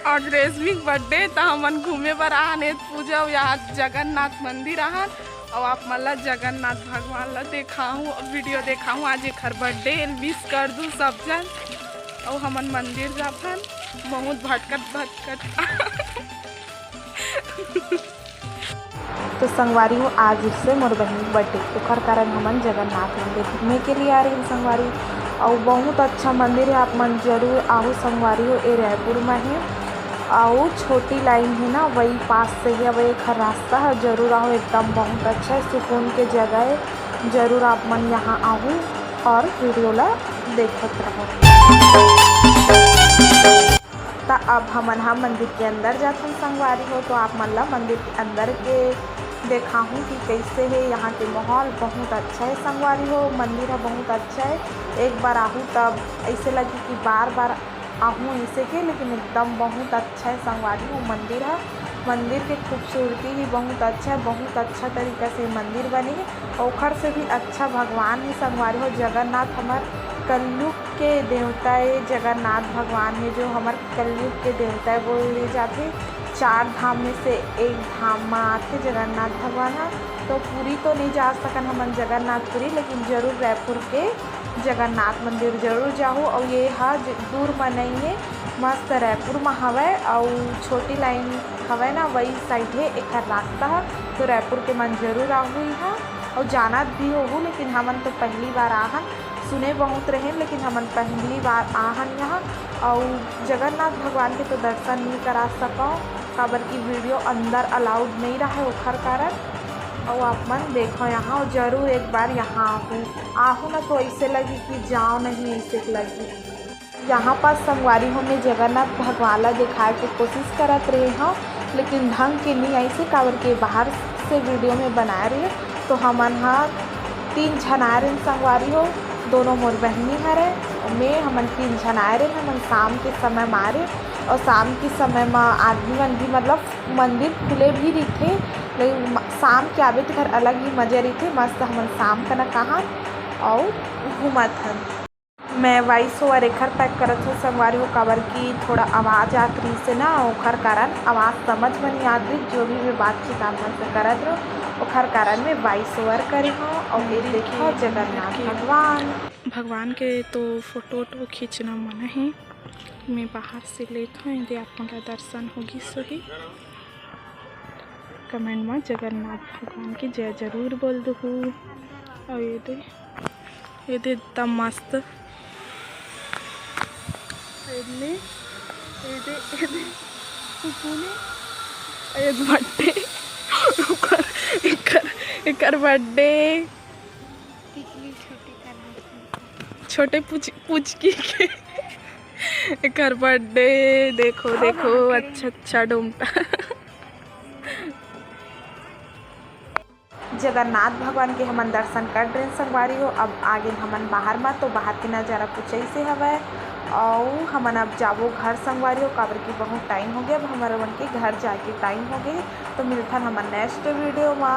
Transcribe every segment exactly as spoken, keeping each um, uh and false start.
आज रेशमी के बर्थडे, त हमन घूमे बर आहन एत पूजा, अउ यहाँ जगन्नाथ मंदिर आहन, अउ आप मन ला जगन्नाथ भगवान ला देखाहूँ, वीडियो देखाहूँ। आज एखर बर्थडे, विश कर दू सब जन। अउ हमन मंदिर जाथन, बहुत भटकत भटकत। तो संगवारी हो, आज से मोर बहिनी के बर्थडे, ओखर कारण हमन जगन्नाथ मंदिर घूमे के लिए आ रही संगवारी। अउ बहुत अच्छा मंदिर है, आप मन जरूर आहू संगवारी हो। ए रायपुर में है, अउ छोटी लाइन है ना, वही पास से है, वही एखर रास्ता है। जरूर आहू, एकदम बहुत अच्छा है, सुकून के जगह है। जरूर आप मन यहाँ आहू और वीडियो ला देखत रहो। त अब हमन ह मंदिर के अंदर जाथन संगवारी हो, तो आप मन ला मंदिर के अंदर के देखाहूँ कि कैसे है यहाँ के माहौल। बहुत अच्छा है संगवारी हो, मंदिर ह बहुत अच्छा है। एक बार आहू तब ऐसे लगी कि बार बार आहू ऐसे के, लेकिन एकदम बहुत अच्छा है संगवारी हो मंदिर ह। मंदिर के खूबसूरती ही बहुत अच्छा है, बहुत अच्छा तरीका से मंदिर बने है। ओखर से भी अच्छा भगवान है संगवारी हो, जगन्नाथ हमर कलयुग के देवता ए जगन्नाथ भगवान हे, जो हमर कलयुग के देवता ए बोले जाथे। चार धाम में से एक धाम म आथे जगन्नाथ भगवान ह। तो पुरी तो नहीं जा सकन हमन जगन्नाथपुरी, लेकिन जरूर रायपुर के जगन्नाथ मंदिर जरूर जाहू। अउ ये ह ज-, दूर म नहीं हे, मस्त रायपुर म हवय। अउ छोटी लाइन हवय ना, वही साइड हे एखर रास्ता ह। तो रायपुर के मन जरूर आहू इहाँ, अउ जानत भी होहू, लेकिन हमन तो पहली बार आहन। सुने बहुत रहेन, लेकिन हमन पहली बार आहन यहाँ। अउ जगन्नाथ भगवान के तो दर्शन नहीं करा सकव, काबर कि वीडियो अंदर अलाउड नहीं रहे, ओखर कारण। अउ आप मन देखो यहाँ, अउ जरूर एक बार यहाँ आहू, आहू ना तो ऐसे लगी कि जाओ नहीं, ऐसे लगी। यहाँ पास संगवारी हो, मैं जगन्नाथ भगवान ला दिखाए के कोशिश करत रहे हव, लेकिन ढंग के नहीं आइसे, काबर के बाहर से वीडियो में बनाए रहे। तो हमन ह तीन झन आए रहे संगवारी हो, दोनों मोर बहिनी हरे, मैं, हमन तीन झन आए रहे। हमन शाम के समय म आए रहे, और शाम के समय म आदमी मन भी, मतलब, मंदिर खुले भी रहिथे, लेकिन म-, शाम के आबे तेकर अलग ही मजा रहिथे। मस्त हमन शाम कना कहाँ और घूमत हन। मैं वॉइस ओवर एखर पाए करत हूँ संगवारी हो, काबर कि थोड़ा आवाज़ आत रहिस हे ना, ओखर कारण आवाज़ समझ में नहीं आत रहिस। जो भी मैं बातचीत आप मन से करत रहूँ, ओखर कारण मैं वॉइस ओवर करे हूँ। और ये देखो जगन्नाथ भगवान। भगवान के तो फोटो वोटो खींचना मना है, मैं बाहर से लेत हूँ, यदि आप मन ला दर्शन होगी सोही। कमेंट में जगन्नाथ भगवान की जय जरूर बोल दहू। और ये दे, ये दे एकदम मस्त। ये ले, ये दे, ये दे, सुकून है। ये बर्थडे, एकर, एकर, एकर बर्थडे। छोटे पुच-, पुचकी के एकर बर्थडे। देखो, देखो, अच्छा, अच्छा डोमटा। जगन्नाथ भगवान के हमन दर्शन कर डरेन संगवारी हो। अब आगे हमन बाहर म, तो बाहर के नजारा कुछ ऐसे हवय। अउ हमन अब जाबो घर संगवारी हो, काबर कि बहुत टाइम हो गया, अब हमर मन के घर जाए के टाइम हो गए। तो मिलथन हमन नेक्स्ट वीडियो म।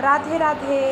राधे राधे।